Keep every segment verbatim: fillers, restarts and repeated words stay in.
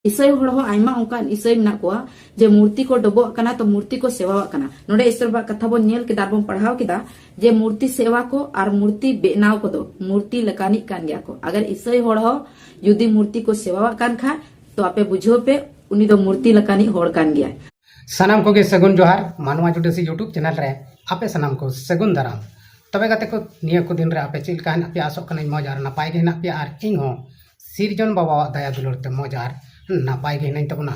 ᱤᱥᱟᱹᱭ ᱦᱚᱲ ᱦᱚᱸ ᱟᱭᱢᱟ ᱚᱱᱠᱟᱱ ᱤᱥᱟᱹᱭ ᱢᱮᱱᱟᱜ ᱠᱚᱣᱟ ᱡᱮ ᱢᱩᱨᱛᱤ ᱠᱚ ᱰᱚᱵᱚᱜ ᱠᱟᱱᱟ, ᱛᱚ ᱢᱩᱨᱛᱤ ᱠᱚ ᱥᱮᱵᱟᱣᱟᱜ ᱠᱟᱱᱟ᱾ ᱱᱚᱰᱮ ᱤᱥᱚᱨ ᱵᱟᱵᱟᱣᱟᱜ ᱠᱟᱛᱷᱟ ᱵᱚᱱ ᱧᱮᱞ ᱠᱮᱫᱟ ᱟᱨ ᱵᱚᱱ ᱯᱟᱲᱦᱟᱣ ᱠᱮᱫᱟ ᱡᱮ ᱢᱩᱨᱛᱤ ᱥᱮᱵᱟ ᱠᱚ ᱟᱨ ᱢᱩᱨᱛᱤ ᱵᱮᱱᱟᱣ ᱠᱚᱫᱚ ᱢᱩᱨᱛᱤ ᱞᱮᱠᱟᱱᱤᱡ ᱠᱟᱱ ᱜᱮᱭᱟ ᱠᱚ᱾ ᱟᱜᱟᱨ ᱤᱥᱟᱹᱭ ᱦᱚᱲ ᱦᱚᱸ ᱡᱩᱫᱤ ᱢᱩᱨᱛᱤ ᱠᱚ ᱥᱮᱵᱟᱣᱟᱜ ᱠᱟᱱ ᱠᱷᱟᱱ, ᱛᱚ ᱟᱯᱮ ᱵᱩᱡᱷᱟᱹᱣ ᱯᱮ, ᱩᱱᱤ ᱫᱚ ᱢᱩᱨᱛᱤ ᱞᱮᱠᱟᱱᱤᱡ ᱦᱚᱲ ᱠᱟᱱ ᱜᱮᱭᱟᱭ᱾ ᱥᱟᱱᱟᱢ ᱠᱚᱜᱮ ᱥᱟᱹᱜᱩᱱ ᱡᱚᱦᱟᱨ, ᱢᱟᱱᱣᱟ ᱡᱩᱰᱟᱹᱥᱤ YouTube ᱪᱮᱱᱮᱞ ᱨᱮ ᱟᱯᱮ ᱥᱟᱱᱟᱢ ᱠᱚ ᱥᱟᱹᱜᱩᱱ ᱫᱟᱨᱟᱢ᱾ ᱛᱚᱵᱮ ᱜᱟᱛᱮ ᱠᱚ, ᱱᱤᱭᱟᱹ ᱠᱚ ᱫᱤᱱ ᱨᱮ ᱟᱯᱮ ᱪᱮᱫ ᱞᱮᱠᱟ ᱦᱮᱱᱟᱜ ᱯᱮᱭᱟ? ᱟᱥᱚᱜ ᱠᱟᱹᱱᱟᱹᱧ ᱢᱚᱡᱽ ᱟᱨ ᱱᱟᱯᱟᱭ ᱜᱮ ᱦᱮᱱᱟᱜ ᱯᱮᱭᱟ, ᱟᱨ ᱤᱧ ᱦᱚᱸ ᱥᱤᱨᱡᱚᱱ ᱵᱟᱵᱟᱣᱟᱜ ᱫᱟᱭᱟ ᱫᱩᱞᱟᱹᱲ ᱛᱮ ᱢᱚᱡᱽ ᱟᱨ ᱱᱟᱯᱟᱭ ᱜᱮ ᱦᱮᱱᱟᱹᱧ ᱛᱟᱵᱚᱱᱟ᱾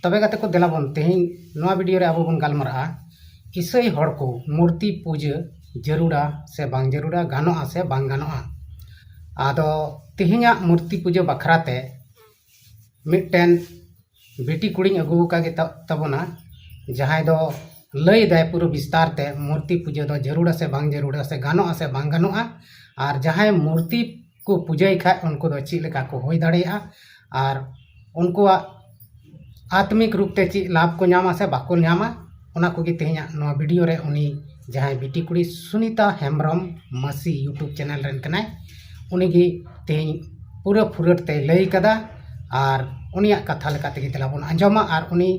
ᱛᱚᱵᱮ ᱜᱟᱛᱮ ᱠᱚ, ᱫᱮᱞᱟ ᱵᱚᱱ ᱛᱮᱦᱮᱧ ᱱᱚᱣᱟ ᱵᱷᱤᱰᱤᱭᱳ ᱨᱮ ᱟᱵᱚ ᱵᱚᱱ ᱜᱟᱞᱢᱟᱨᱟᱜᱼᱟ ᱤᱥᱟᱹᱭ ᱦᱚᱲ ᱠᱚ ᱢᱩᱨᱛᱤ ᱯᱩᱡᱟᱹ ᱡᱟᱹᱨᱩᱲᱟ ᱥᱮ ᱵᱟᱝ ᱡᱟᱹᱨᱩᱲᱟ, ᱜᱟᱱᱚᱜᱼᱟ ᱥᱮ ᱵᱟᱝ ᱜᱟᱱᱚᱜᱼᱟ᱾ ᱟᱫᱚ ᱛᱮᱦᱮᱧᱟᱜ ᱢᱩᱨᱛᱤ ᱯᱩᱡᱟᱹ ᱵᱟᱠᱷᱨᱟ ᱛᱮ ᱢᱤᱫᱴᱮᱱ ᱵᱤᱴᱤ ᱠᱩᱲᱤᱧ ᱟᱹᱜᱩ ᱟᱠᱟᱫ ᱜᱮ ᱛᱟ-, ᱛᱟᱵᱚᱱᱟ, ᱡᱟᱦᱟᱸᱭ ᱫᱚ ᱞᱟᱹᱭ ᱫᱟᱭ ᱯᱩᱨᱟᱹ ᱵᱤᱥᱛᱟᱨ ᱛᱮ ᱢᱩᱨᱛᱤ ᱯᱩᱡᱟᱹ ᱫᱚ ᱡᱟᱹᱨᱩᱲᱟ ᱥᱮ ᱵᱟᱝ ᱡᱟᱹᱨᱩᱲᱟ, ᱥᱮ ᱜᱟᱱᱚᱜᱼᱟ ᱥᱮ ᱵᱟᱝ ᱜᱟᱱᱚᱜᱼᱟ, ᱟᱨ ᱡᱟᱦᱟᱸᱭ ᱢᱩᱨᱛᱤ ᱠᱚ ᱯᱩᱡᱟᱹᱭ ᱠᱷᱟᱡ ᱩᱱᱠᱩ ᱫᱚ ᱪᱮᱫ ᱞᱮᱠᱟ ᱠᱚ ᱦᱩᱭ ᱫᱟᱲᱮᱭᱟᱜᱼᱟ, ᱟᱨ ᱩᱱᱠᱩᱣᱟᱜ ᱟᱛᱢᱤᱠ ᱨᱩᱯ ᱛᱮ ᱪᱮᱫ ᱞᱟᱵᱷ ᱠᱚ ᱧᱟᱢᱟ ᱥᱮ ᱵᱟᱠᱚ ᱧᱟᱢᱟ, ᱚᱱᱟ ᱠᱚᱜᱮ ᱛᱮᱦᱮᱧᱟᱜ ᱱᱚᱣᱟ ᱵᱷᱤᱰᱤᱭᱳ ᱨᱮ ᱩᱱᱤ ᱡᱟᱦᱟᱸᱭ ᱵᱤᱴᱤ ᱠᱩᱲᱤ ᱥᱩᱱᱤᱛᱟ ᱦᱮᱢᱵᱨᱚᱢ ᱢᱟᱹᱥᱤ YouTube ᱪᱮᱱᱮᱞ ᱨᱮᱱ ᱠᱟᱱᱟᱭ, ᱩᱱᱤᱜᱮ ᱛᱮᱦᱮᱧ ᱯᱩᱨᱟᱹ ᱯᱷᱩᱨᱟᱹᱴ ᱛᱮᱭ ᱞᱟᱹᱭ ᱠᱟᱫᱟ᱾ ᱟᱨ ᱩᱱᱤᱭᱟᱜ ᱠᱟᱛᱷᱟ ᱞᱮᱠᱟ ᱛᱮᱜᱮ ᱫᱮᱞᱟ ᱵᱚᱱ ᱟᱸᱡᱚᱢᱟ ᱟᱨ ᱩᱱᱤ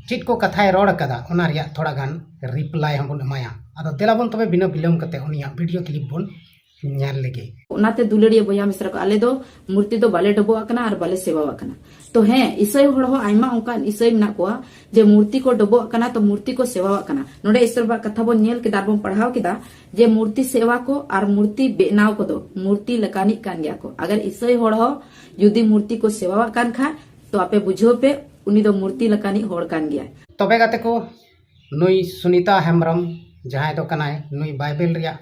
ᱪᱮᱫ ᱠᱚ ᱠᱟᱛᱷᱟᱭ ᱨᱚᱲ ᱠᱟᱫᱟ, ᱚᱱᱟ ᱨᱮᱭᱟᱜ ᱛᱷᱚᱲᱟ ᱜᱟᱱ ᱨᱤᱯᱞᱟᱭ ᱦᱚᱸᱵᱚᱱ ᱮᱢᱟᱭᱟ᱾ ᱟᱫᱚ ᱫᱮᱞᱟ ᱵᱚᱱ ᱛᱚᱵᱮ ᱵᱤᱱᱟᱹ ᱵᱤᱞᱚᱢ ᱠᱟᱛᱮ ᱩᱱᱤᱭᱟᱜ ᱵᱷᱤᱰᱤᱭᱳ ᱠᱞᱤᱯ ᱵᱚᱱ ᱧᱮᱞ ᱞᱮᱜᱮ᱾ ᱚᱱᱟᱛᱮ ᱫᱩᱞᱟᱹᱲᱤᱭᱟᱹ ᱵᱚᱭᱦᱟ ᱢᱤᱥᱨᱟ ᱠᱚ, ᱟᱞᱮ ᱫᱚ ᱢᱩᱨᱛᱤ ᱫᱚ ᱵᱟᱞᱮ ᱰᱚᱵᱚᱜ ᱟᱜ ᱠᱟᱱᱟ ᱟᱨ ᱵᱟᱞᱮ ᱥᱮᱵᱟᱣᱟᱜ ᱠᱟᱱᱟ᱾ ᱛᱚ ᱦᱮᱸ, ᱤᱥᱟᱹᱭ ᱦᱚᱲ ᱦᱚᱸ ᱟᱭᱢᱟ ᱚᱱᱠᱟᱱ ᱤᱥᱟᱹᱭ ᱢᱮᱱᱟᱜ ᱠᱚᱣᱟ ᱡᱮ ᱢᱩᱨᱛᱤ ᱠᱚ ᱰᱚᱵᱚᱜ ᱟᱜ ᱠᱟᱱᱟ, ᱛᱚ ᱢᱩᱨᱛᱤ ᱠᱚ ᱥᱮᱵᱟᱣᱟᱜ ᱠᱟᱱᱟ᱾ ᱱᱚᱰᱮ ᱤᱥᱚᱨ ᱵᱟᱵᱟᱣᱟᱜ ᱠᱟᱛᱷᱟ ᱵᱚᱱ ᱧᱮᱞ ᱠᱮᱫᱟ ᱟᱨ ᱵᱚᱱ ᱯᱟᱲᱦᱟᱣ ᱠᱮᱫᱟ ᱡᱮ ᱢᱩᱨᱛᱤ ᱥᱮᱵᱟ ᱠᱚ ᱟᱨ ᱢᱩᱨᱛᱤ ᱵᱮᱱᱟᱣ ᱠᱚᱫᱚ ᱢᱩᱨᱛᱤ ᱞᱮᱠᱟᱱᱤᱡ ᱠᱟᱱ ᱜᱮᱭᱟ ᱠᱚ᱾ ᱟᱜᱟᱨ ᱤᱥᱟᱹᱭ ᱦᱚᱲ ᱦᱚᱸ ᱡᱩᱫᱤ ᱢᱩᱨᱛᱤ ᱠᱚ ᱥᱮᱵᱟᱣᱟᱜ ᱠᱟᱱ ᱠᱷᱟᱡ, ᱛᱚ ᱟᱯᱮ ᱵᱩᱡᱷᱟᱹᱣ ᱯᱮ, ᱩᱱᱤ ᱫᱚ ᱢᱩᱨᱛᱤ ᱞᱮᱠᱟᱱᱤᱡ ᱦᱚᱲ ᱠᱟᱱ ᱜᱮᱭᱟᱭ᱾ ᱛᱚᱵᱮ ᱜᱟᱛᱮ ᱠᱚ, ᱱᱩᱭ ᱥᱩᱱᱤᱛᱟ ᱦᱮᱢᱵᱨᱚᱢ ᱡᱟᱦᱟᱸᱭ ᱫᱚ ᱠᱟᱱᱟᱭ, ᱱᱩᱭ ᱵᱟᱭᱵᱮᱞ ᱨᱮᱭᱟᱜ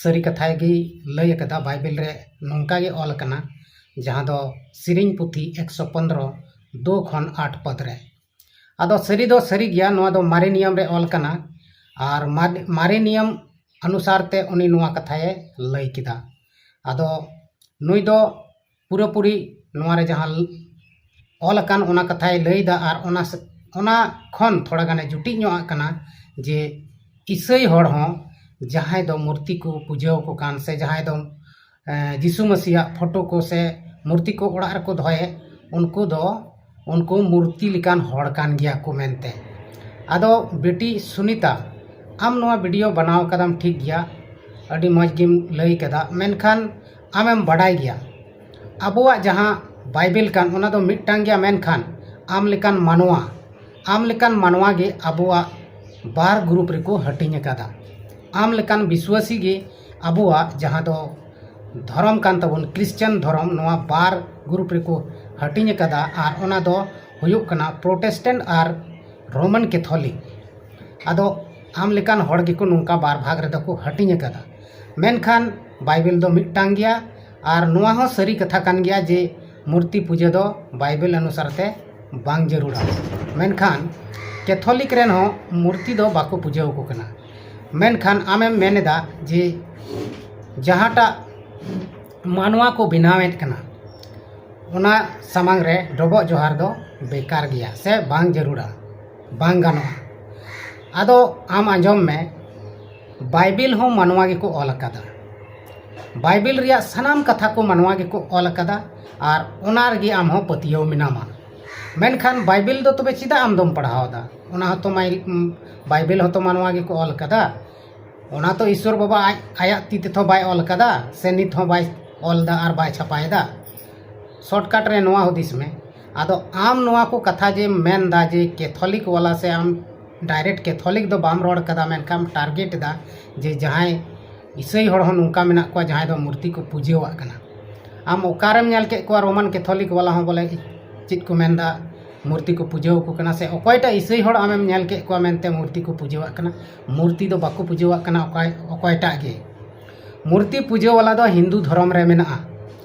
ᱥᱟᱹᱨᱤ ᱠᱟᱛᱷᱟᱭ ᱜᱮᱭ ᱞᱟᱹᱭ ᱟᱠᱟᱫᱟ᱾ ᱵᱟᱭᱵᱮᱞ ᱨᱮ ᱱᱚᱝᱠᱟ ᱜᱮ ᱚᱞ ᱟᱠᱟᱱᱟ, ᱡᱟᱦᱟᱸ ᱫᱚ ᱥᱮᱨᱮᱧ ᱯᱩᱛᱷᱤ ᱮᱠᱥᱚ ᱯᱚᱱᱫᱽᱨᱚ ᱫᱩ ᱠᱷᱚᱱ ᱟᱴ ᱯᱚᱫᱽ ᱨᱮ᱾ ᱟᱫᱚ ᱥᱟᱹᱨᱤ ᱫᱚ ᱥᱟᱹᱨᱤ ᱜᱮᱭᱟ, ᱱᱚᱣᱟ ᱫᱚ ᱢᱟᱨᱮ ᱱᱤᱭᱚᱢ ᱨᱮ ᱚᱞ ᱠᱟᱱᱟ, ᱟᱨ ᱢᱟᱨᱮ, ᱢᱟᱨᱮ ᱱᱤᱭᱚᱢ ᱚᱱᱩᱥᱟᱨ ᱛᱮ ᱩᱱᱤ ᱱᱚᱣᱟ ᱠᱟᱛᱷᱟᱭ ᱞᱟᱹᱭ ᱠᱮᱫᱟ᱾ ᱟᱫᱚ ᱱᱩᱭ ᱫᱚ ᱯᱩᱨᱟᱹᱯᱩᱨᱤ ᱱᱚᱣᱟ ᱨᱮ ᱡᱟᱦᱟᱸ ᱚᱞ ᱟᱠᱟᱱ ᱚᱱᱟ ᱠᱟᱛᱷᱟᱭ ᱞᱟᱹᱭᱫᱟ, ᱟᱨ ᱚᱱᱟ ᱥ-, ᱚᱱᱟ ᱠᱷᱚᱱ ᱛᱷᱚᱲᱟ ᱜᱟᱱᱮ ᱡᱩᱴᱤᱡ ᱧᱚᱜ ᱟᱜ ᱠᱟᱱᱟ ᱡᱮ ᱤᱥᱟᱹᱭ ᱦᱚᱲ ᱦᱚᱸ ᱡᱟᱦᱟᱸᱭ ᱫᱚ ᱢᱩᱨᱛᱤ ᱠᱚ ᱯᱩᱡᱟᱹ ᱟᱠᱚ ᱠᱟᱱ ᱥᱮ ᱡᱟᱦᱟᱸᱭ ᱫᱚ, ᱮ, ᱡᱤᱥᱩ ᱢᱟᱹᱥᱤᱭᱟᱜ ᱯᱷᱳᱴᱳ ᱠᱚ ᱥᱮ ᱢᱩᱨᱛᱤ ᱠᱚ ᱚᱲᱟᱜ ᱨᱮᱠᱚ ᱫᱚᱦᱚᱭᱮᱫ, ᱩᱱᱠᱩ ᱫᱚ ᱩᱱᱠᱩ ᱢᱩᱨᱛᱤ ᱞᱮᱠᱟᱱ ᱦᱚᱲ ᱠᱟᱱ ᱜᱮᱭᱟ ᱠᱚ ᱢᱮᱱᱛᱮ᱾ ᱟᱫᱚ ᱵᱤᱴᱤ ᱥᱩᱱᱤᱛᱟ, ᱟᱢ ᱱᱚᱣᱟ ᱵᱷᱤᱰᱤᱭᱳ ᱵᱮᱱᱟᱣ ᱠᱟᱫᱟᱢ ᱴᱷᱤᱠ ᱜᱮᱭᱟ, ᱟᱹᱰᱤ ᱢᱚᱡᱽ ᱜᱮᱢ ᱞᱟᱹᱭ ᱠᱟᱫᱟ, ᱢᱮᱱᱠᱷᱟᱱ ᱟᱢᱮᱢ ᱵᱟᱰᱟᱭ ᱜᱮᱭᱟ ᱟᱵᱚᱣᱟᱜ ᱡᱟᱦᱟᱸ ᱵᱟᱭᱵᱮᱞ ᱠᱟᱱ, ᱚᱱᱟ ᱫᱚ ᱢᱤᱫᱴᱟᱝ ᱜᱮᱭᱟ, ᱢᱮᱱᱠᱷᱟᱱ ᱟᱢ ᱞᱮᱠᱟᱱ ᱢᱟᱱᱣᱟ, ᱟᱢ ᱞᱮᱠᱟᱱ ᱢᱟᱱᱣᱟ ᱜᱮ ᱟᱵᱚᱣᱟᱜ ᱵᱟᱨ ᱜᱨᱩᱯ ᱨᱮᱠᱚ ᱦᱟᱹᱴᱤᱧ ᱟᱠᱟᱫᱟ᱾ ᱟᱢ ᱞᱮᱠᱟᱱ ᱵᱤᱥᱣᱟᱥᱤ ᱜᱮ ᱟᱵᱚᱣᱟᱜ ᱡᱟᱦᱟᱸ ᱫᱚ ᱫᱷᱚᱨᱚᱢ ᱠᱟᱱ ᱛᱟᱵᱚᱱ, ᱠᱨᱤᱥᱪᱟᱱ ᱫᱷᱚᱨᱚᱢ, ᱱᱚᱣᱟ ᱵᱟᱨ ᱜᱨᱩᱯ ᱨᱮᱠᱚ ᱦᱟᱹᱴᱤᱧ ᱟᱠᱟᱫᱟ, ᱟᱨ ᱚᱱᱟ ᱫᱚ ᱦᱩᱭᱩᱜ ᱠᱟᱱᱟ ᱯᱨᱚᱴᱮᱥᱴᱮᱱᱴ ᱟᱨ ᱨᱳᱢᱟᱱ ᱠᱮᱛᱷᱚᱞᱤᱠ᱾ ᱟᱫᱚ ᱟᱢ ᱞᱮᱠᱟᱱ ᱦᱚᱲ ᱜᱮᱠᱚ ᱱᱚᱝᱠᱟ ᱵᱟᱨ ᱵᱷᱟᱜᱽ ᱨᱮᱫᱚ ᱠᱚ ᱦᱟᱹᱴᱤᱧ ᱟᱠᱟᱫᱟ, ᱢᱮᱱᱠᱷᱟᱱ ᱵᱟᱭᱵᱮᱞ ᱫᱚ ᱢᱤᱫᱴᱟᱝ ᱜᱮᱭᱟ᱾ ᱟᱨ ᱱᱚᱣᱟ ᱦᱚᱸ ᱥᱟᱹᱨᱤ ᱠᱟᱛᱷᱟ ᱠᱟᱱ ᱜᱮᱭᱟ ᱡᱮ ᱢᱩᱨᱛᱤ ᱯᱩᱡᱟᱹ ᱫᱚ ᱵᱟᱭᱵᱮᱞ ᱚᱱᱩᱥᱟᱨ ᱛᱮ ᱵᱟᱝ ᱡᱟᱹᱨᱩᱲᱟ, ᱢᱮᱱᱠᱷᱟᱱ ᱠᱮᱛᱷᱚᱞᱤᱠ ᱨᱮᱱ ᱦᱚᱸ ᱢᱩᱨᱛᱤ ᱫᱚ ᱵᱟᱠᱚ ᱯᱩᱡᱟᱹ ᱟᱠᱚ ᱠᱟᱱᱟ᱾ ᱢᱮᱱᱠᱷᱟᱱ ᱟᱢᱮᱢ ᱢᱮᱱ ᱮᱫᱟ ᱡᱮ ᱡᱟᱦᱟᱸᱴᱟᱜ ᱢᱟᱱᱣᱟ ᱠᱚ ᱵᱮᱱᱟᱣᱮᱫ ᱠᱟᱱᱟ, ᱚᱱᱟ ᱥᱟᱢᱟᱝ ᱨᱮ ᱰᱚᱵᱚᱜ ᱡᱚᱦᱟᱨ ᱫᱚ ᱵᱮᱠᱟᱨ ᱜᱮᱭᱟ ᱥᱮ ᱵᱟᱝ ᱡᱟᱹᱨᱩᱲᱟ, ᱵᱟᱝ ᱜᱟᱱᱚᱜᱼᱟ᱾ ᱟᱫᱚ ᱟᱢ ᱟᱸᱡᱚᱢ ᱢᱮ, ᱵᱟᱭᱵᱮᱞ ᱦᱚᱸ ᱢᱟᱱᱣᱟ ᱜᱮᱠᱚ ᱚᱞ ᱟᱠᱟᱫᱟ᱾ ᱵᱟᱭᱵᱮᱞ ᱨᱮᱭᱟᱜ ᱥᱟᱱᱟᱢ ᱠᱟᱛᱷᱟ ᱠᱚ ᱢᱟᱱᱣᱟ ᱜᱮᱠᱚ ᱚᱞ ᱟᱠᱟᱫᱟ, ᱟᱨ ᱚᱱᱟ ᱨᱮᱜᱮ ᱟᱢ ᱦᱚᱸ ᱯᱟᱹᱛᱭᱟᱹᱣ ᱢᱮᱱᱟᱢᱟ᱾ ᱢᱮᱱᱠᱷᱟᱱ ᱵᱟᱭᱵᱮᱞ ᱫᱚ ᱛᱚᱵᱮ ᱪᱮᱫᱟᱜ ᱟᱢ ᱫᱚᱢ ᱯᱟᱲᱦᱟᱣ ᱮᱫᱟ? ᱚᱱᱟ ᱦᱚᱸᱛᱚ ᱢᱟᱭ-, ᱵᱟᱭᱵᱮᱞ ᱦᱚᱸᱛᱚ ᱢᱟᱱᱣᱟ ᱜᱮᱠᱚ ᱚᱞ ᱟᱠᱟᱫᱟ᱾ ᱚᱱᱟ ᱛᱚ ᱤᱥᱥᱚᱨ ᱵᱟᱵᱟ ᱟᱡ, ᱟᱭᱟᱜ ᱛᱤ ᱛᱮᱛᱚ ᱵᱟᱭ ᱚᱞ ᱟᱠᱟᱫᱟ, ᱥᱮ ᱱᱤᱛ ᱦᱚᱸ ᱵᱟᱭ ᱚᱞ ᱮᱫᱟ ᱟᱨ ᱵᱟᱭ ᱪᱷᱟᱯᱟᱭᱮᱫᱟ᱾ ᱥᱚᱨᱴᱠᱟᱴ ᱨᱮ ᱱᱚᱣᱟ ᱦᱩᱫᱤᱥ ᱢᱮ, ᱟᱫᱚ ᱟᱢ ᱱᱚᱣᱟ ᱠᱚ ᱠᱟᱛᱷᱟ ᱡᱮᱢ ᱢᱮᱱ ᱮᱫᱟ ᱡᱮ ᱠᱮᱛᱷᱚᱞᱤᱠ ᱣᱟᱞᱟ, ᱥᱮ ᱟᱢ ᱰᱟᱭᱨᱮᱠᱴ ᱠᱮᱛᱷᱚᱞᱤᱠ ᱫᱚ ᱵᱟᱢ ᱨᱚᱲ ᱠᱟᱫᱟ, ᱢᱮᱱᱠᱷᱟᱱ ᱴᱟᱨᱜᱮᱴ ᱮᱫᱟ ᱡᱮ ᱡᱟᱦᱟᱸᱭ ᱤᱥᱟᱹᱭ ᱦᱚᱲ ᱦᱚᱸ ᱱᱚᱝᱠᱟ ᱢᱮᱱᱟᱜ ᱠᱚᱣᱟ ᱡᱟᱦᱟᱸᱭ ᱫᱚ ᱢᱩᱨᱛᱤ ᱠᱚ ᱯᱩᱡᱟᱹᱣᱟᱜ ᱠᱟᱱᱟ᱾ ᱟᱢ ᱚᱠᱟᱨᱮᱢ ᱧᱮᱞ ᱠᱮᱫ ᱠᱚᱣᱟ ᱨᱳᱢᱟᱱ ᱠᱮᱛᱷᱚᱞᱤᱠ ᱣᱟᱞᱟ ᱦᱚᱸ ᱵᱚᱞᱮ ᱪᱮᱫ ᱠᱚ ᱢᱮᱱᱫᱟ, ᱢᱩᱨᱛᱤ ᱠᱚ ᱯᱩᱡᱟᱹᱣ ᱟᱠᱚ ᱠᱟᱱᱟ? ᱥᱮ ᱚᱠᱚᱭᱴᱟᱜ ᱤᱥᱟᱹᱭ ᱦᱚᱲ ᱟᱢᱮᱢ ᱧᱮᱞ ᱠᱮᱫ ᱠᱚᱣᱟ ᱢᱮᱱᱛᱮ ᱢᱩᱨᱛᱤ ᱠᱚ ᱯᱩᱡᱟᱹᱣᱟᱜ ᱠᱟᱱᱟ? ᱢᱩᱨᱛᱤ ᱫᱚ ᱵᱟᱠᱚ ᱯᱩᱡᱟᱹᱣᱟᱜ ᱠᱟᱱᱟ ᱚᱠᱚᱭ, ᱚᱠᱚᱭᱴᱟᱜ ᱜᱮ᱾ ᱢᱩᱨᱛᱤ ᱯᱩᱡᱟᱹ ᱣᱟᱞᱟ ᱫᱚ ᱦᱤᱱᱫᱩ ᱫᱷᱚᱨᱚᱢ ᱨᱮ ᱢᱮᱱᱟᱜᱼᱟ᱾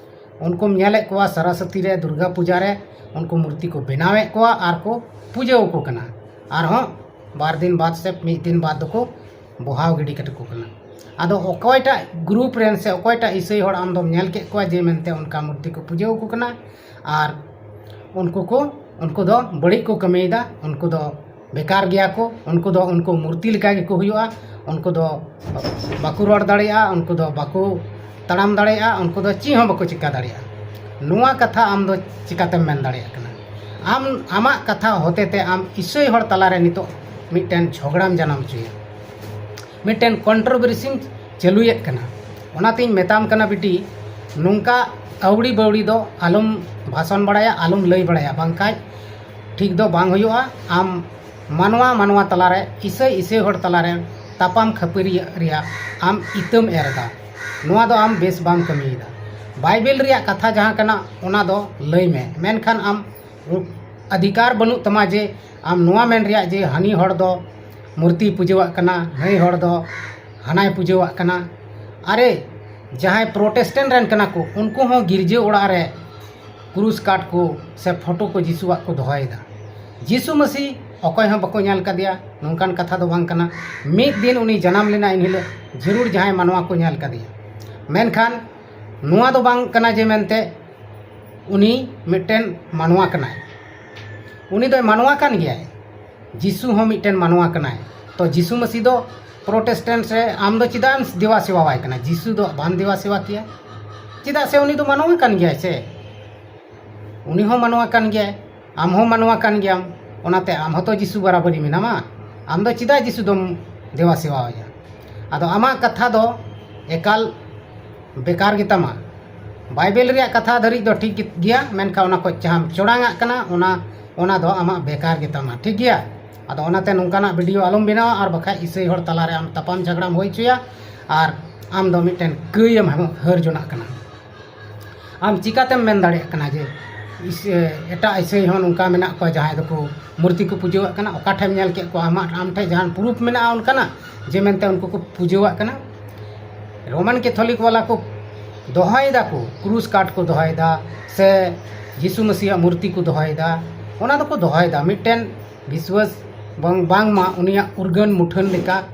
ᱩᱱᱠᱩᱢ ᱧᱮᱞᱮᱫ ᱠᱚᱣᱟ ᱥᱚᱨᱚᱥᱚᱛᱤ ᱨᱮ, ᱫᱩᱨᱜᱟ ᱯᱩᱡᱟ ᱨᱮ ᱩᱱᱠᱩ ᱢᱩᱨᱛᱤ ᱠᱚ ᱵᱮᱱᱟᱣᱮᱫ ᱠᱚᱣᱟ ᱟᱨ ᱠᱚ ᱯᱩᱡᱟᱹ ᱟᱠᱚ ᱠᱟᱱᱟ᱾ ᱟᱨᱦᱚᱸ ᱵᱟᱨ ᱫᱤᱱ ᱵᱟᱫ ᱥᱮ ᱢᱤᱫ ᱫᱤᱱ ᱵᱟᱫ ᱫᱚᱠᱚ ᱵᱚᱦᱟᱣ ᱜᱤᱰᱤ ᱠᱟᱛᱮ ᱠᱚ ᱠᱟᱱᱟ᱾ ᱟᱫᱚ ᱚᱠᱚᱭᱴᱟᱜ ᱜᱨᱩᱯ ᱨᱮᱱ ᱥᱮ ᱚᱠᱚᱭᱴᱟᱜ ᱤᱥᱟᱹᱭ ᱦᱚᱲ ᱟᱢ ᱫᱚᱢ ᱧᱮᱞ ᱠᱮᱫ ᱠᱚᱣᱟ ᱡᱮ ᱢᱮᱱᱛᱮ ᱚᱱᱠᱟ ᱢᱩᱨᱛᱤ ᱠᱚ ᱯᱩᱡᱟᱹ ᱟᱠᱚ ᱠᱟᱱᱟ? ᱟᱨ ᱩᱱᱠᱩ ᱠᱚ, ᱩᱱᱠᱩ ᱫᱚ ᱵᱟᱹᱲᱤᱡ ᱠᱚ ᱠᱟᱹᱢᱤᱭᱮᱫᱟ, ᱩᱱᱠᱩ ᱫᱚ ᱵᱮᱠᱟᱨ ᱜᱮᱭᱟ ᱠᱚ, ᱩᱱᱠᱩ ᱫᱚ ᱩᱱᱠᱩ ᱢᱩᱨᱛᱤ ᱞᱮᱠᱟ ᱜᱮᱠᱚ ᱦᱩᱭᱩᱜᱼᱟ, ᱩᱱᱠᱩ ᱫᱚ ᱵᱟᱠᱚ ᱨᱚᱲ ᱫᱟᱲᱮᱭᱟᱜᱼᱟ, ᱩᱱᱠᱩ ᱫᱚ ᱵᱟᱠᱚ ᱛᱟᱲᱟᱢ ᱫᱟᱲᱮᱭᱟᱜᱼᱟ, ᱩᱱᱠᱩ ᱫᱚ ᱪᱮᱫ ᱦᱚᱸ ᱵᱟᱠᱚ ᱪᱤᱠᱟ ᱫᱟᱲᱮᱭᱟᱜᱼᱟ᱾ ᱱᱚᱣᱟ ᱠᱟᱛᱷᱟ ᱟᱢ ᱫᱚ ᱪᱤᱠᱟᱛᱮᱢ ᱢᱮᱱ ᱫᱟᱲᱮᱭᱟᱜ ᱠᱟᱱᱟ? ᱟᱢ, ᱟᱢᱟᱜ ᱠᱟᱛᱷᱟ ᱦᱚᱛᱮ ᱛᱮ ᱟᱢ ᱤᱥᱟᱹᱭ ᱦᱚᱲ ᱛᱟᱞᱟᱨᱮ ᱱᱤᱛᱚᱜ ᱢᱤᱫᱴᱮᱱ ᱡᱷᱚᱜᱽᱲᱟᱢ ᱡᱟᱱᱟᱢ ᱦᱚᱪᱚᱭᱟ, ᱢᱤᱫᱴᱮᱱ ᱠᱚᱱᱴᱨᱳᱵᱷᱟᱨᱥᱤᱢ ᱪᱟᱹᱞᱩᱭᱮᱫ ᱠᱟᱱᱟ᱾ ᱚᱱᱟᱛᱤᱧ ᱢᱮᱛᱟᱢ ᱠᱟᱱᱟ ᱵᱤᱴᱤ, ᱱᱚᱝᱠᱟ ᱟᱹᱣᱲᱤ ᱵᱟᱹᱣᱲᱤ ᱫᱚ ᱟᱞᱚᱢ ᱵᱷᱟᱥᱚᱱ ᱵᱟᱲᱟᱭᱟ, ᱟᱞᱚᱢ ᱞᱟᱹᱭ ᱵᱟᱲᱟᱭᱟ, ᱵᱟᱝᱠᱷᱟᱡ ᱴᱷᱤᱠ ᱫᱚ ᱵᱟᱝ ᱦᱩᱭᱩᱜᱼᱟ᱾ ᱟᱢ ᱢᱟᱱᱣᱟ ᱢᱟᱱᱣᱟ ᱛᱟᱞᱟᱨᱮ, ᱤᱥᱟᱹᱭ ᱤᱥᱟᱹᱭ ᱦᱚᱲ ᱛᱟᱞᱟᱨᱮ ᱛᱟᱯᱟᱢ ᱠᱷᱟᱹᱯᱟᱹᱨᱤᱭᱟᱹᱜ ᱨᱮᱭᱟᱜ ᱟᱢ ᱤᱛᱟᱹᱢ ᱮᱨ ᱮᱫᱟ᱾ ᱱᱚᱣᱟ ᱫᱚ ᱟᱢ ᱵᱮᱥ ᱵᱟᱢ ᱠᱟᱹᱢᱤᱭᱮᱫᱟ᱾ ᱵᱟᱭᱵᱮᱞ ᱨᱮᱭᱟᱜ ᱠᱟᱛᱷᱟ ᱡᱟᱦᱟᱸ ᱠᱟᱱᱟ, ᱚᱱᱟ ᱫᱚ ᱞᱟᱹᱭ ᱢᱮ, ᱢᱮᱱᱠᱷᱟᱱ ᱟᱢ ᱚᱫᱷᱤᱠᱟᱨ ᱵᱟᱹᱱᱩᱜ ᱛᱟᱢᱟ ᱡᱮ ᱟᱢ ᱱᱚᱣᱟ ᱢᱮᱱ ᱨᱮᱭᱟᱜ ᱡᱮ ᱦᱟᱹᱱᱤ ᱦᱚᱲ ᱫᱚ ᱢᱩᱨᱛᱤ ᱯᱩᱡᱟᱹᱣᱟᱜ ᱠᱟᱱᱟ, ᱱᱟᱹᱭ ᱦᱚᱲ ᱫᱚ ᱦᱟᱱᱟᱭ ᱯᱩᱡᱟᱹᱣᱟᱜ ᱠᱟᱱᱟ᱾ ᱟᱨᱮ, ᱡᱟᱦᱟᱸᱭ ᱯᱨᱚᱴᱮᱥᱴᱮᱱᱴ ᱨᱮᱱ ᱠᱟᱱᱟ ᱠᱚ, ᱩᱱᱠᱩ ᱦᱚᱸ ᱜᱤᱨᱡᱟᱹ ᱚᱲᱟᱜ ᱨᱮ ᱠᱨᱩᱥ ᱠᱟᱴ ᱠᱚ ᱥᱮ ᱯᱷᱳᱴᱳ ᱠᱚ ᱡᱤᱥᱩᱣᱟᱜ ᱠᱚ ᱫᱚᱦᱚᱭᱮᱫᱟ᱾ ᱡᱤᱥᱩ ᱢᱟᱹᱥᱤ ᱚᱠᱚᱭ ᱦᱚᱸ ᱵᱟᱠᱚ ᱧᱮᱞ ᱠᱟᱫᱮᱭᱟ, ᱱᱚᱝᱠᱟᱱ ᱠᱟᱛᱷᱟ ᱫᱚ ᱵᱟᱝ ᱠᱟᱱᱟ᱾ ᱢᱤᱫ ᱫᱤᱱ ᱩᱱᱤ ᱡᱟᱱᱟᱢ ᱞᱮᱱᱟ, ᱮᱱᱦᱤᱞᱳᱜ ᱡᱟᱹᱨᱩᱲ ᱡᱟᱦᱟᱸᱭ ᱢᱟᱱᱣᱟ ᱠᱚ ᱧᱮᱞ ᱠᱟᱫᱮᱭᱟ᱾ ᱢᱮᱱᱠᱷᱟᱱ ᱱᱚᱣᱟ ᱫᱚ ᱵᱟᱝ ᱠᱟᱱᱟ ᱡᱮ ᱢᱮᱱᱛᱮ ᱩᱱᱤ ᱢᱤᱫᱴᱮᱱ ᱢᱟᱱᱣᱟ ᱠᱟᱱᱟᱭ᱾ ᱩᱱᱤ ᱫᱚᱭ ᱢᱟᱱᱣᱟ ᱠᱟᱱ ᱜᱮᱭᱟᱭ᱾ ᱡᱤᱥᱩ ᱦᱚᱸ ᱢᱤᱫᱴᱮᱱ ᱢᱟᱱᱣᱟ ᱠᱟᱱᱟᱭ᱾ ᱛᱚ ᱡᱤᱥᱩ ᱢᱟᱹᱥᱤ ᱫᱚ ᱯᱨᱚᱴᱮᱥᱴᱮᱱᱴ ᱨᱮ ᱟᱢ ᱫᱚ ᱪᱮᱫᱟᱜ ᱮᱢ ᱫᱮᱵᱟ ᱥᱮᱵᱟᱣᱟᱭ ᱠᱟᱱᱟ? ᱡᱤᱥᱩ ᱫᱚ ᱵᱟᱢ ᱫᱮᱵᱟ ᱥᱮᱵᱟ ᱠᱮᱭᱟ, ᱪᱮᱫᱟᱜ ᱥᱮ ᱩᱱᱤ ᱫᱚ ᱢᱟᱱᱣᱟ ᱠᱟᱱ ᱜᱮᱭᱟᱭ ᱥᱮ᱾ ᱩᱱᱤ ᱦᱚᱸ ᱢᱟᱱᱣᱟ ᱠᱟᱱ ᱜᱮᱭᱟᱭ, ᱟᱢ ᱦᱚᱸ ᱢᱟᱱᱣᱟ ᱠᱟᱱ ᱜᱮᱭᱟᱢ, ᱚᱱᱟᱛᱮ ᱟᱢ ᱦᱚᱸᱛᱚ ᱡᱤᱥᱩ ᱵᱟᱨᱟᱵᱟᱹᱨᱤ ᱢᱮᱱᱟᱢᱟ᱾ ᱟᱢ ᱫᱚ ᱪᱮᱫᱟᱜ ᱡᱤᱥᱩ ᱫᱚᱢ ᱫᱮᱵᱟ ᱥᱮᱵᱟᱣᱟᱭᱟ? ᱟᱫᱚ ᱟᱢᱟᱜ ᱠᱟᱛᱷᱟ ᱫᱚ ᱮᱠᱟᱞ ᱵᱮᱠᱟᱨ ᱜᱮᱛᱟᱢᱟ᱾ ᱵᱟᱭᱵᱮᱞ ᱨᱮᱭᱟᱜ ᱠᱟᱛᱷᱟ ᱫᱷᱟᱹᱨᱤᱡ ᱫᱚ ᱴᱷᱤᱠ ᱜᱮᱭᱟ, ᱢᱮᱱᱠᱷᱟᱱ ᱚᱱᱟ ᱠᱚ ᱡᱟᱦᱟᱸᱢ ᱪᱚᱲᱟᱝᱟᱜ ᱠᱟᱱᱟ, ᱚᱱᱟ, ᱚᱱᱟ ᱫᱚ ᱟᱢᱟᱜ ᱵᱮᱠᱟᱨ ᱜᱮᱛᱟᱢᱟ, ᱴᱷᱤᱠ ᱜᱮᱭᱟ? ᱟᱫᱚ ᱚᱱᱟᱛᱮ ᱱᱚᱝᱠᱟᱱᱟᱜ ᱵᱷᱤᱰᱤᱭᱳ ᱟᱞᱚᱢ ᱵᱮᱱᱟᱣᱟ, ᱟᱨ ᱵᱟᱠᱷᱟᱡ ᱤᱥᱟᱹᱭ ᱦᱚᱲ ᱛᱟᱞᱟᱨᱮ ᱟᱢ ᱛᱟᱯᱟᱢ ᱡᱷᱟᱜᱽᱲᱟᱢ ᱦᱩᱭ ᱦᱚᱪᱚᱭᱟ, ᱟᱨ ᱟᱢ ᱫᱚ ᱢᱤᱫᱴᱮᱱ ᱠᱟᱹᱭᱮᱢ ᱦᱟᱹᱨ ᱡᱚᱱᱟᱜ ᱠᱟᱱᱟ᱾ ᱟᱢ ᱪᱤᱠᱟᱛᱮᱢ ᱢᱮᱱ ᱫᱟᱲᱮᱭᱟᱜ ᱠᱟᱱᱟ ᱡᱮ ᱤᱥ-, ᱮᱴᱟᱜ ᱤᱥᱟᱹᱭ ᱦᱚᱸ ᱱᱚᱝᱠᱟ ᱢᱮᱱᱟᱜ ᱠᱚᱣᱟ ᱡᱟᱦᱟᱸᱭ ᱫᱚᱠᱚ ᱢᱩᱨᱛᱤ ᱠᱚ ᱯᱩᱡᱟᱹᱣᱟᱜ ᱠᱟᱱᱟ? ᱚᱠᱟ ᱴᱷᱮᱱ ᱧᱮᱞ ᱠᱮᱫ ᱠᱚᱣᱟ? ᱟᱢᱟᱜ, ᱟᱢ ᱴᱷᱮᱱ ᱡᱟᱦᱟᱱ ᱯᱨᱩᱯᱷ ᱢᱮᱱᱟᱜᱼᱟ ᱚᱱᱠᱟᱱᱟᱜ ᱡᱮ ᱢᱮᱱᱛᱮ ᱩᱱᱠᱩ ᱠᱚ ᱯᱩᱡᱟᱹᱣᱟᱜ ᱠᱟᱱᱟ? ᱨᱳᱢᱟᱱ ᱠᱮᱛᱷᱚᱞᱤᱠ ᱵᱟᱞᱟ ᱠᱚ ᱫᱚᱦᱚᱭᱮᱫᱟ ᱠᱚ, ᱠᱨᱩᱥ ᱠᱟᱴ ᱠᱚ ᱫᱚᱦᱚᱭᱮᱫᱟ, ᱥᱮ ᱡᱤᱥᱩ ᱢᱟᱹᱥᱤᱭᱟᱜ ᱢᱩᱨᱛᱤ ᱠᱚ ᱫᱚᱦᱚᱭᱮᱫᱟ᱾ ᱚᱱᱟ ᱫᱚᱠᱚ ᱫᱚᱦᱚᱭᱮᱫᱟ ᱢᱤᱫᱴᱮᱱ ᱵᱤᱥᱣᱟᱥ, ᱵᱟᱝ, ᱵᱟᱝᱢᱟ ᱩᱱᱤᱭᱟᱜ ᱩᱨᱜᱟᱹᱱ ᱢᱩᱴᱷᱟᱹᱱ ᱞᱮᱠᱟ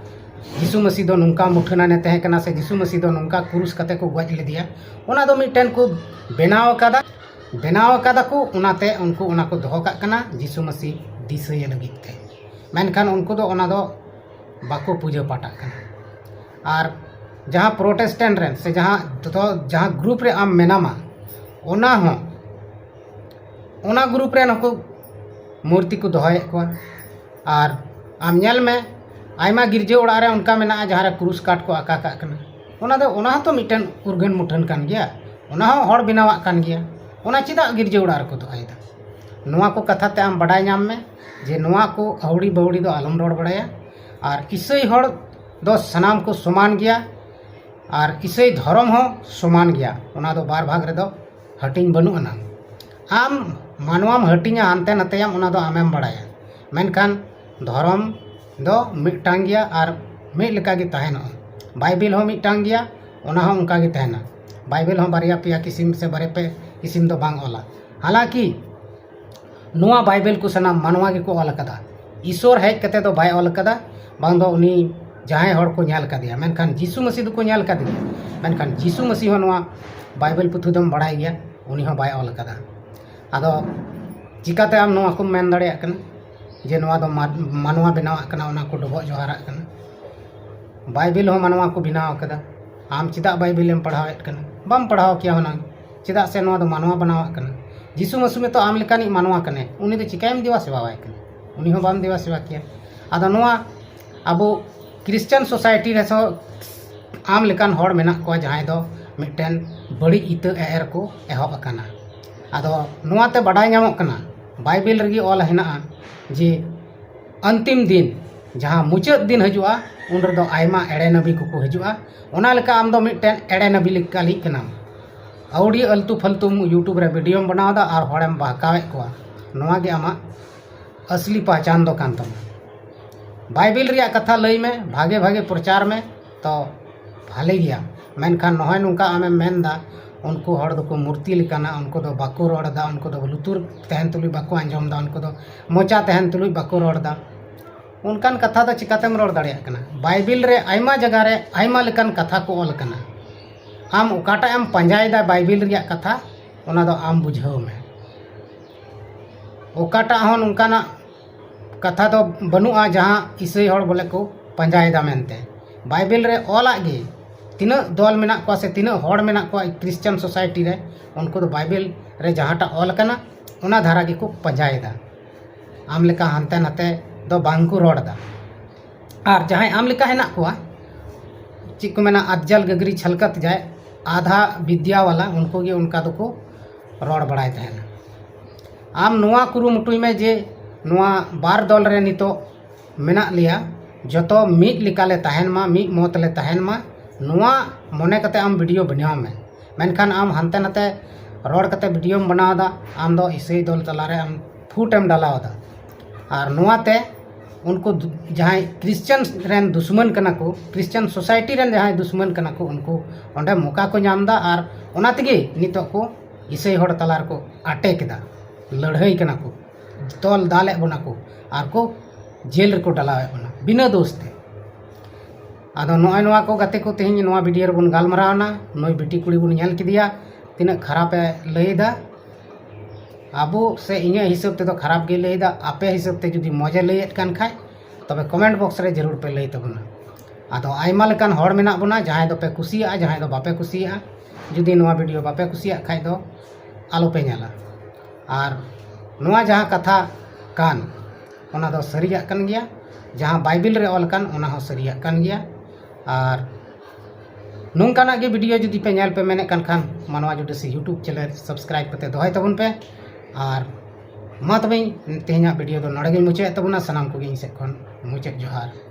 ᱡᱤᱥᱩ ᱢᱟᱹᱥᱤ ᱫᱚ ᱱᱚᱝᱠᱟ ᱢᱩᱴᱷᱟᱹᱱᱟᱱᱮ ᱛᱟᱦᱮᱸ ᱠᱟᱱᱟ, ᱥᱮ ᱡᱤᱥᱩ ᱢᱟᱹᱥᱤ ᱫᱚ ᱱᱚᱝᱠᱟ ᱠᱨᱩᱥ ᱠᱟᱛᱮ ᱠᱚ ᱜᱚᱡ ᱞᱮᱫᱮᱭᱟ᱾ ᱚᱱᱟ ᱫᱚ ᱢᱤᱫᱴᱮᱱ ᱠᱚ ᱵᱮᱱᱟᱣ ᱟᱠᱟᱫᱟ, ᱵᱮᱱᱟᱣ ᱟᱠᱟᱫᱟ ᱠᱚ, ᱚᱱᱟᱛᱮ ᱩᱱᱠᱩ ᱚᱱᱟ ᱠᱚ ᱫᱚᱦᱚ ᱠᱟᱜ ᱠᱟᱱᱟ ᱡᱤᱥᱩ ᱢᱟᱹᱥᱤ ᱫᱤᱥᱟᱹᱭᱮ ᱞᱟᱹᱜᱤᱫ ᱛᱮ᱾ ᱢᱮᱱᱠᱷᱟᱱ ᱩᱱᱠᱩ ᱫᱚ ᱚᱱᱟ ᱫᱚ ᱵᱟᱠᱚ ᱯᱩᱡᱟᱹ ᱯᱟᱴᱟᱜ ᱠᱟᱱᱟ᱾ ᱟᱨ ᱡᱟᱦᱟᱸ ᱯᱨᱚᱴᱮᱥᱴᱮᱱᱴ ᱨᱮᱱ ᱥᱮ ᱡᱟᱦᱟᱸ ᱫᱚ, ᱡᱟᱦᱟᱸ ᱜᱨᱩᱯ ᱨᱮ ᱟᱢ ᱢᱮᱱᱟᱢᱟ, ᱚᱱᱟ ᱦᱚᱸ ᱚᱱᱟ ᱜᱨᱩᱯ ᱨᱮ ᱱᱩᱠᱩ ᱢᱩᱨᱛᱤ ᱠᱚ ᱫᱚᱦᱚᱭᱮᱫ ᱠᱚᱣᱟ᱾ ᱟᱨ ᱟᱢ ᱧᱮᱞ ᱢᱮ, ᱟᱭᱢᱟ ᱜᱤᱨᱡᱟᱹ ᱚᱲᱟᱜ ᱨᱮ ᱚᱱᱠᱟ ᱢᱮᱱᱟᱜᱼᱟ ᱡᱟᱦᱟᱸ ᱨᱮ ᱠᱨᱩᱥ ᱠᱟᱴ ᱠᱚ ᱟᱠᱟ ᱠᱟᱜ ᱠᱟᱱᱟ᱾ ᱚᱱᱟ ᱫᱚ, ᱚᱱᱟ ᱦᱚᱸᱛᱚ ᱢᱤᱫᱴᱮᱱ ᱩᱨᱜᱟᱹᱱ ᱢᱩᱴᱷᱟᱹᱱ ᱠᱟᱱ ᱜᱮᱭᱟ, ᱚᱱᱟ ᱦᱚᱸ ᱦᱚᱲ ᱵᱮᱱᱟᱣᱟᱜ ᱠᱟᱱ ᱜᱮᱭᱟ᱾ ᱚᱱᱟ ᱪᱮᱫᱟᱜ ᱜᱤᱨᱡᱟᱹ ᱚᱲᱟᱜ ᱨᱮᱠᱚ ᱫᱚᱦᱚᱭᱮᱫᱟ? ᱱᱚᱣᱟ ᱠᱚ ᱠᱟᱛᱷᱟ ᱛᱮ ᱟᱢ ᱵᱟᱰᱟᱭ ᱧᱟᱢ ᱢᱮ ᱡᱮ ᱱᱚᱣᱟ ᱠᱚ ᱟᱹᱣᱲᱤ ᱵᱟᱹᱣᱲᱤ ᱫᱚ ᱟᱞᱚᱢ ᱨᱚᱲ ᱵᱟᱲᱟᱭᱟ᱾ ᱟᱨ ᱤᱥᱟᱹᱭ ᱦᱚᱲ ᱫᱚ ᱥᱟᱱᱟᱢ ᱠᱚ ᱥᱚᱢᱟᱱ ᱜᱮᱭᱟ, ᱟᱨ ᱤᱥᱟᱹᱭ ᱫᱷᱚᱨᱚᱢ ᱦᱚᱸ ᱥᱚᱢᱟᱱ ᱜᱮᱭᱟ, ᱚᱱᱟ ᱫᱚ ᱵᱟᱨ ᱵᱷᱟᱜᱽ ᱨᱮᱫᱚ ᱦᱟᱹᱴᱤᱧ ᱵᱟᱹᱱᱩᱜ ᱟᱱᱟ᱾ ᱟᱢ ᱢᱟᱱᱣᱟᱢ ᱦᱟᱹᱴᱤᱧᱟ, ᱦᱟᱱᱛᱮ ᱱᱟᱛᱮᱭᱟᱢ, ᱚᱱᱟ ᱫᱚ ᱟᱢᱮᱢ ᱵᱟᱲᱟᱭᱟ, ᱢᱮᱱᱠᱷᱟᱱ ᱫᱷᱚᱨᱚᱢ ᱫᱚ ᱢᱤᱫᱴᱟᱝ ᱜᱮᱭᱟ ᱟᱨ ᱢᱤᱫ ᱞᱮᱠᱟ ᱜᱮ ᱛᱟᱦᱮᱱᱚᱜᱼᱟ᱾ ᱵᱟᱭᱵᱮᱞ ᱦᱚᱸ ᱢᱤᱫᱴᱟᱝ ᱜᱮᱭᱟ, ᱚᱱᱟ ᱦᱚᱸ ᱚᱱᱠᱟ ᱜᱮ ᱛᱟᱦᱮᱱᱟ᱾ ᱵᱟᱭᱵᱮᱞ ᱦᱚᱸ ᱵᱟᱨᱭᱟ ᱯᱮᱭᱟ ᱠᱤᱥᱤᱢ ᱥᱮ ᱵᱟᱨᱭᱟ ᱯᱮ ᱠᱤᱥᱤᱢ ᱫᱚ ᱵᱟᱝ ᱚᱞᱟ᱾ ᱦᱟᱞᱟᱝᱠᱤ ᱱᱚᱣᱟ ᱵᱟᱭᱵᱮᱞ ᱠᱚ ᱥᱟᱱᱟᱢ ᱢᱟᱱᱣᱟ ᱜᱮᱠᱚ ᱚᱞ ᱟᱠᱟᱫᱟ᱾ ᱤᱥᱚᱨ ᱦᱮᱡ ᱠᱟᱛᱮ ᱫᱚ ᱵᱟᱭ ᱚᱞ ᱟᱠᱟᱫᱟ, ᱵᱟᱝ ᱫᱚ ᱩᱱᱤ ᱡᱟᱦᱟᱸᱭ ᱦᱚᱲ ᱠᱚ ᱧᱮᱞ ᱠᱟᱫᱮᱭᱟ, ᱢᱮᱱᱠᱷᱟᱱ ᱡᱤᱥᱩ ᱢᱟᱹᱥᱤ ᱫᱚᱠᱚ ᱧᱮᱞ ᱠᱟᱫᱮᱭᱟ᱾ ᱢᱮᱱᱠᱷᱟᱱ ᱡᱤᱥᱩ ᱢᱟᱹᱥᱤ ᱦᱚᱸ ᱱᱚᱣᱟ ᱵᱟᱭᱵᱮᱞ ᱯᱩᱛᱷᱤ ᱫᱚᱢ ᱵᱟᱲᱟᱭ ᱜᱮᱭᱟ, ᱩᱱᱤ ᱦᱚᱸ ᱵᱟᱭ ᱚᱞ ᱟᱠᱟᱫᱟ᱾ ᱟᱫᱚ ᱪᱤᱠᱟᱛᱮ ᱟᱢ ᱱᱚᱣᱟ ᱠᱚᱢ ᱢᱮᱱ ᱫᱟᱲᱮᱭᱟᱜ ᱠᱟᱱᱟ ᱡᱮ ᱱᱚᱣᱟ ᱫᱚ ᱢᱟ-, ᱢᱟᱱᱣᱟ ᱵᱮᱱᱟᱣᱟᱜ ᱠᱟᱱᱟ, ᱚᱱᱟ ᱠᱚ ᱰᱚᱵᱚᱜ ᱡᱚᱦᱟᱨᱟᱜ ᱠᱟᱱᱟ? ᱵᱟᱭᱵᱮᱞ ᱦᱚᱸ ᱢᱟᱱᱣᱟ ᱠᱚ ᱵᱮᱱᱟᱣ ᱟᱠᱟᱫᱟ᱾ ᱟᱢ ᱪᱮᱫᱟᱜ ᱵᱟᱭᱵᱮᱞᱮᱢ ᱯᱟᱲᱦᱟᱣᱮᱫ ᱠᱟᱱᱟ? ᱵᱟᱢ ᱯᱟᱲᱦᱟᱣ ᱠᱮᱭᱟ ᱦᱩᱱᱟᱹᱝ, ᱪᱮᱫᱟᱜ ᱥᱮ ᱱᱚᱣᱟ ᱫᱚ ᱢᱟᱱᱣᱟ ᱵᱮᱱᱟᱣᱟᱜ ᱠᱟᱱᱟ᱾ ᱡᱤᱥᱩ ᱢᱟᱹᱥᱤ ᱢᱟᱛᱚ ᱟᱢ ᱞᱮᱠᱟᱱᱤᱡ ᱢᱟᱱᱣᱟ ᱠᱟᱱᱟᱭ, ᱩᱱᱤ ᱫᱚ ᱪᱤᱠᱟᱹᱭᱮᱢ ᱫᱮᱵᱟ ᱥᱮᱵᱟᱣᱟᱭ ᱠᱟᱱᱟ? ᱩᱱᱤ ᱦᱚᱸ ᱵᱟᱢ ᱫᱮᱵᱟ ᱥᱮᱵᱟ ᱠᱮᱭᱟ᱾ ᱟᱫᱚ ᱱᱚᱣᱟ ᱟᱵᱚ ᱠᱨᱤᱥᱪᱟᱱ ᱥᱳᱥᱟᱭᱴᱤ ᱨᱮᱦᱚᱸ ᱟᱢ ᱞᱮᱠᱟᱱ ᱦᱚᱲ ᱢᱮᱱᱟᱜ ᱠᱚᱣᱟ ᱡᱟᱦᱟᱸᱭ ᱫᱚ ᱢᱤᱫᱴᱮᱱ ᱵᱟᱹᱲᱤᱡ ᱤᱛᱟᱹ ᱮᱨ ᱠᱚ ᱮᱦᱚᱵ ᱟᱠᱟᱱᱟ᱾ ᱟᱫᱚ ᱱᱚᱣᱟᱛᱮ ᱵᱟᱰᱟᱭ ᱧᱟᱢᱚᱜ ᱠᱟᱱᱟ, ᱵᱟᱭᱵᱮᱞ ᱨᱮᱜᱮ ᱚᱞ ᱦᱮᱱᱟᱜᱼᱟ ᱡᱮ ᱟᱱᱛᱤᱢ ᱫᱤᱱ, ᱡᱟᱦᱟᱸ ᱢᱩᱪᱟᱹᱫ ᱫᱤᱱ ᱦᱤᱡᱩᱜᱼᱟ, ᱩᱱ ᱨᱮᱫᱚ ᱟᱭᱢᱟ ᱮᱲᱮ ᱱᱟᱵᱤ ᱠᱚᱠᱚ ᱦᱤᱡᱩᱜᱼᱟ᱾ ᱚᱱᱟ ᱞᱮᱠᱟ ᱟᱢ ᱫᱚ ᱢᱤᱫᱴᱮᱱ ᱮᱲᱮ ᱱᱟᱵᱤ ᱞᱮᱠᱟᱞᱤᱜ ᱠᱟᱱᱟᱢ᱾ ᱟᱹᱣᱲᱤ ᱟᱹᱞᱛᱩ ᱯᱷᱟᱞᱛᱩᱢ YouTube ᱨᱮ ᱵᱷᱤᱰᱤᱭᱳᱢ ᱵᱮᱱᱟᱣ ᱮᱫᱟ ᱟᱨ ᱦᱚᱲᱮᱢ ᱵᱟᱦᱠᱟᱣᱮᱫ ᱠᱚᱣᱟ᱾ ᱱᱚᱣᱟ ᱜᱮ ᱟᱢᱟᱜ ᱟᱥᱞᱤ ᱯᱟᱦᱪᱟᱱ ᱫᱚ ᱠᱟᱱ ᱛᱟᱢᱟ᱾ ᱵᱟᱭᱵᱮᱞ ᱨᱮᱭᱟᱜ ᱠᱟᱛᱷᱟ ᱞᱟᱹᱭ ᱢᱮ, ᱵᱷᱟᱜᱮ ᱵᱷᱟᱜᱮ ᱯᱨᱚᱪᱟᱨ ᱢᱮ, ᱛᱚ ᱵᱷᱟᱞᱮ ᱜᱮᱭᱟ᱾ ᱢᱮᱱᱠᱷᱟᱱ ᱱᱚᱜᱼᱚᱭ ᱱᱚᱝᱠᱟ ᱟᱢᱮᱢ ᱢᱮᱱᱫᱟ, ᱩᱱᱠᱩ ᱦᱚᱲ ᱫᱚᱠᱚ ᱢᱩᱨᱛᱤ ᱞᱮᱠᱟᱱᱟ, ᱩᱱᱠᱩ ᱫᱚ ᱵᱟᱠᱚ ᱨᱚᱲ ᱮᱫᱟ, ᱩᱱᱠᱩ ᱫᱚ ᱞᱩᱛᱩᱨ ᱛᱟᱦᱮᱱ ᱛᱩᱞᱩᱡ ᱵᱟᱠᱚ ᱟᱸᱡᱚᱢ ᱮᱫᱟ, ᱩᱱᱠᱩ ᱫᱚ ᱢᱚᱪᱟ ᱛᱟᱦᱮᱱ ᱛᱩᱞᱩᱡ ᱵᱟᱠᱚ ᱨᱚᱲ ᱮᱫᱟ᱾ ᱚᱱᱠᱟᱱ ᱠᱟᱛᱷᱟ ᱫᱚ ᱪᱤᱠᱟᱛᱮᱢ ᱨᱚᱲ ᱫᱟᱲᱮᱭᱟᱜ ᱠᱟᱱᱟ? ᱵᱟᱭᱵᱮᱞ ᱨᱮ ᱟᱭᱢᱟ ᱡᱟᱭᱜᱟ ᱨᱮ ᱟᱭᱢᱟ ᱞᱮᱠᱟᱱ ᱠᱟᱛᱷᱟ ᱠᱚ ᱚᱞ ᱟᱠᱟᱱᱟ᱾ ᱟᱢ ᱚᱠᱟᱴᱟᱜ ᱮᱢ ᱯᱟᱸᱡᱟᱭᱮᱫᱟ ᱵᱟᱭᱵᱮᱞ ᱨᱮᱭᱟᱜ ᱠᱟᱛᱷᱟ, ᱚᱱᱟ ᱫᱚ ᱟᱢ ᱵᱩᱡᱷᱟᱹᱣ ᱢᱮ᱾ ᱚᱠᱟᱴᱟᱜ ᱦᱚᱸ ᱱᱚᱝᱠᱟᱱᱟᱜ ᱠᱟᱛᱷᱟ ᱫᱚ ᱵᱟᱹᱱᱩᱜᱼᱟ ᱡᱟᱦᱟᱸ ᱤᱥᱟᱹᱭ ᱦᱚᱲ ᱵᱚᱞᱮ ᱠᱚ ᱯᱟᱸᱡᱟᱭᱮᱫᱟ ᱢᱮᱱᱛᱮ᱾ ᱵᱟᱭᱵᱮᱞ ᱨᱮ ᱚᱞᱟᱜ ᱜᱮ, ᱛᱤᱱᱟᱹᱜ ᱫᱚᱞ ᱢᱮᱱᱟᱜ ᱠᱚᱣᱟ ᱥᱮ ᱛᱤᱱᱟᱹᱜ ᱦᱚᱲ ᱢᱮᱱᱟᱜ ᱠᱚᱣᱟ ᱠᱨᱤᱥᱪᱟᱱ ᱥᱳᱥᱟᱭᱴᱤ ᱨᱮ, ᱩᱱᱠᱩ ᱫᱚ ᱵᱟᱭᱵᱮᱞ ᱨᱮ ᱡᱟᱦᱟᱸᱴᱟᱜ ᱚᱞ ᱟᱠᱟᱱᱟ, ᱚᱱᱟ ᱫᱷᱟᱨᱟ ᱜᱮᱠᱚ ᱯᱟᱸᱡᱟᱭᱮᱫᱟ᱾ ᱟᱢ ᱞᱮᱠᱟ ᱦᱟᱱᱛᱮ ᱱᱟᱛᱮ ᱫᱚ ᱵᱟᱝ ᱠᱚ ᱨᱚᱲ ᱮᱫᱟ᱾ ᱟᱨ ᱡᱟᱦᱟᱸᱭ ᱟᱢ ᱞᱮᱠᱟ ᱦᱮᱱᱟᱜ ᱠᱚᱣᱟ, ᱪᱮᱫ ᱠᱚ ᱢᱮᱱᱟ, ᱟᱫᱡᱟᱞ ᱜᱟᱹᱜᱽᱨᱤ ᱪᱷᱟᱞᱠᱟᱛ ᱡᱟᱭ, ᱟᱫᱷᱟ ᱵᱤᱫᱽᱭᱟ ᱣᱟᱞᱟ, ᱩᱱᱠᱩ ᱜᱮ ᱚᱱᱠᱟ ᱫᱚᱠᱚ ᱨᱚᱲ ᱵᱟᱲᱟᱭ ᱛᱟᱦᱮᱱᱟ᱾ ᱟᱢ ᱱᱚᱣᱟ ᱠᱩᱨᱩᱢᱩᱴᱩᱭ ᱢᱮ ᱡᱮ ᱱᱚᱣᱟ ᱵᱟᱨ ᱫᱚᱞ ᱨᱮ ᱱᱤᱛᱚᱜ ᱢᱮᱱᱟᱜ ᱞᱮᱭᱟ, ᱡᱚᱛᱚ ᱢᱤᱫ ᱞᱮᱠᱟ ᱞᱮ ᱛᱟᱦᱮᱱ ᱢᱟ, ᱢᱤᱫ ᱢᱚᱛ ᱞᱮ ᱛᱟᱦᱮᱱ ᱢᱟ, ᱱᱚᱣᱟ ᱢᱚᱱᱮ ᱠᱟᱛᱮ ᱟᱢ ᱵᱷᱤᱰᱤᱭᱳ ᱵᱮᱱᱟᱣ ᱢᱮ᱾ ᱢᱮᱱᱠᱷᱟᱱ ᱟᱢ ᱦᱟᱱᱛᱮ ᱱᱟᱛᱮ ᱨᱚᱲ ᱠᱟᱛᱮ ᱵᱷᱤᱰᱤᱭᱳᱢ ᱵᱮᱱᱟᱣ ᱮᱫᱟ, ᱟᱢ ᱫᱚ ᱤᱥᱟᱹᱭ ᱫᱚᱞ ᱛᱟᱞᱟᱨᱮ ᱟᱢ ᱯᱷᱩᱴ ᱮᱢ ᱰᱟᱞᱟᱣ ᱮᱫᱟ᱾ ᱟᱨ ᱱᱚᱣᱟᱛᱮ ᱩᱱᱠᱩ ᱫᱩ-, ᱡᱟᱦᱟᱸᱭ ᱠᱷᱨᱤᱥᱪᱟᱱ ᱨᱮᱱ ᱫᱩᱥᱢᱟᱱ ᱠᱟᱱᱟ ᱠᱚ, ᱠᱷᱨᱤᱥᱪᱟᱱ ᱥᱳᱥᱟᱭᱴᱤ ᱨᱮᱱ ᱡᱟᱦᱟᱸᱭ ᱫᱩᱥᱢᱟᱱ ᱠᱟᱱᱟ ᱠᱚ, ᱩᱱᱠᱩ ᱚᱸᱰᱮ ᱢᱚᱠᱟ ᱠᱚ ᱧᱟᱢ ᱮᱫᱟ᱾ ᱟᱨ ᱚᱱᱟ ᱛᱮᱜᱮ ᱱᱤᱛᱚᱜ ᱠᱚ ᱤᱥᱟᱹᱭ ᱦᱚᱲ ᱛᱟᱞᱟ ᱨᱮᱠᱚ ᱟᱴᱮᱠ ᱮᱫᱟ, ᱞᱟᱹᱲᱦᱟᱹᱭ ᱠᱟᱱᱟ ᱠᱚ, ᱛᱚᱞ ᱫᱟᱞᱮᱫ ᱵᱚᱱᱟ ᱠᱚ, ᱟᱨ ᱠᱚ ᱡᱮᱞ ᱨᱮᱠᱚ ᱰᱟᱞᱟᱣᱮᱫ ᱵᱚᱱᱟ ᱵᱤᱱᱟᱹ ᱫᱳᱥ ᱛᱮ᱾ ᱟᱫᱚ ᱱᱚᱜᱼᱚᱭ ᱱᱚᱣᱟ ᱠᱚ ᱜᱟᱛᱮ ᱠᱚ, ᱛᱮᱦᱮᱧ ᱱᱚᱣᱟ ᱵᱷᱤᱰᱤᱭᱳ ᱨᱮᱵᱚᱱ ᱜᱟᱞᱢᱟᱨᱟᱣ ᱮᱱᱟ᱾ ᱱᱩᱭ ᱵᱤᱴᱤ ᱠᱩᱲᱤ ᱵᱚᱱ ᱧᱮᱞ ᱠᱮᱫᱮᱭᱟ, ᱛᱤᱱᱟᱹᱜ ᱠᱷᱟᱨᱟᱯᱮ ᱞᱟᱹᱭᱮᱫᱟ᱾ ᱟᱵᱚ ᱥᱮ ᱤᱧᱟᱹᱜ ᱦᱤᱥᱟᱹᱵ ᱛᱮᱫᱚ ᱠᱷᱟᱨᱟᱯ ᱜᱮ ᱞᱟᱹᱭᱮᱫᱟ᱾ ᱟᱯᱮ ᱦᱤᱥᱟᱹᱵ ᱛᱮ ᱡᱩᱫᱤ ᱢᱚᱡᱮ ᱞᱟᱹᱭᱮᱫ ᱠᱟᱱ ᱠᱷᱟᱡ, ᱛᱚᱵᱮ ᱠᱚᱢᱮᱱᱴ ᱵᱚᱠᱥ ᱨᱮ ᱡᱟᱹᱨᱩᱲ ᱯᱮ ᱞᱟᱹᱭ ᱛᱟᱵᱚᱱᱟ᱾ ᱟᱫᱚ ᱟᱭᱢᱟ ᱞᱮᱠᱟᱱ ᱦᱚᱲ ᱢᱮᱱᱟᱜ ᱵᱚᱱᱟ, ᱡᱟᱦᱟᱸᱭ ᱫᱚᱯᱮ ᱠᱩᱥᱤᱭᱟᱜᱼᱟ, ᱡᱟᱦᱟᱸᱭ ᱫᱚ ᱵᱟᱯᱮ ᱠᱩᱥᱤᱭᱟᱜᱼᱟ᱾ ᱡᱩᱫᱤ ᱱᱚᱣᱟ ᱵᱷᱤᱰᱤᱭᱳ ᱵᱟᱯᱮ ᱠᱩᱥᱤᱭᱟᱜ ᱠᱷᱟᱡ ᱫᱚ ᱟᱞᱚᱯᱮ ᱧᱮᱞᱟ᱾ ᱟᱨ ᱱᱚᱣᱟ ᱡᱟᱦᱟᱸ ᱠᱟᱛᱷᱟ ᱠᱟᱱ, ᱚᱱᱟ ᱫᱚ ᱥᱟᱹᱨᱤᱭᱟᱜ ᱠᱟᱱ ᱜᱮᱭᱟ᱾ ᱡᱟᱦᱟᱸ ᱵᱟᱭᱵᱮᱞ ᱨᱮ ᱚᱞ ᱟᱠᱟᱱ, ᱚᱱᱟ ᱦᱚᱸ ᱥᱟᱹᱨᱤᱭᱟᱜ ᱠᱟᱱ ᱜᱮᱭᱟ᱾ ᱟᱨ ᱱᱚᱝᱠᱟᱱᱟᱜ ᱜᱮ ᱵᱷᱤᱰᱤᱭᱳ ᱡᱩᱫᱤ ᱯᱮ ᱧᱮᱞ ᱯᱮ ᱢᱮᱱᱮᱫ ᱠᱟᱱ ᱠᱷᱟᱱ, ᱢᱟᱱᱣᱟ ᱡᱩᱰᱤᱥᱤ YouTube ᱪᱮᱱᱮᱞ ᱥᱟᱵᱥᱠᱨᱟᱭᱤᱵ ᱠᱟᱛᱮ ᱫᱚᱦᱚᱭ ᱛᱟᱵᱚᱱ ᱯᱮ᱾ ᱟᱨ ᱢᱟ ᱛᱚᱵᱮ, ᱛᱮᱦᱮᱧᱟᱜ ᱵᱷᱤᱰᱤᱭᱳ ᱫᱚ ᱱᱚᱰᱮ ᱜᱮᱧ ᱢᱩᱪᱟᱹᱫ ᱮᱫ ᱛᱟᱵᱚᱱᱟ᱾ ᱥᱟᱱᱟᱢ ᱠᱚᱜᱮ ᱤᱧ ᱥᱮᱫ ᱠᱷᱚᱱ ᱢᱩᱪᱟᱹᱫ ᱡᱚᱦᱟᱨ᱾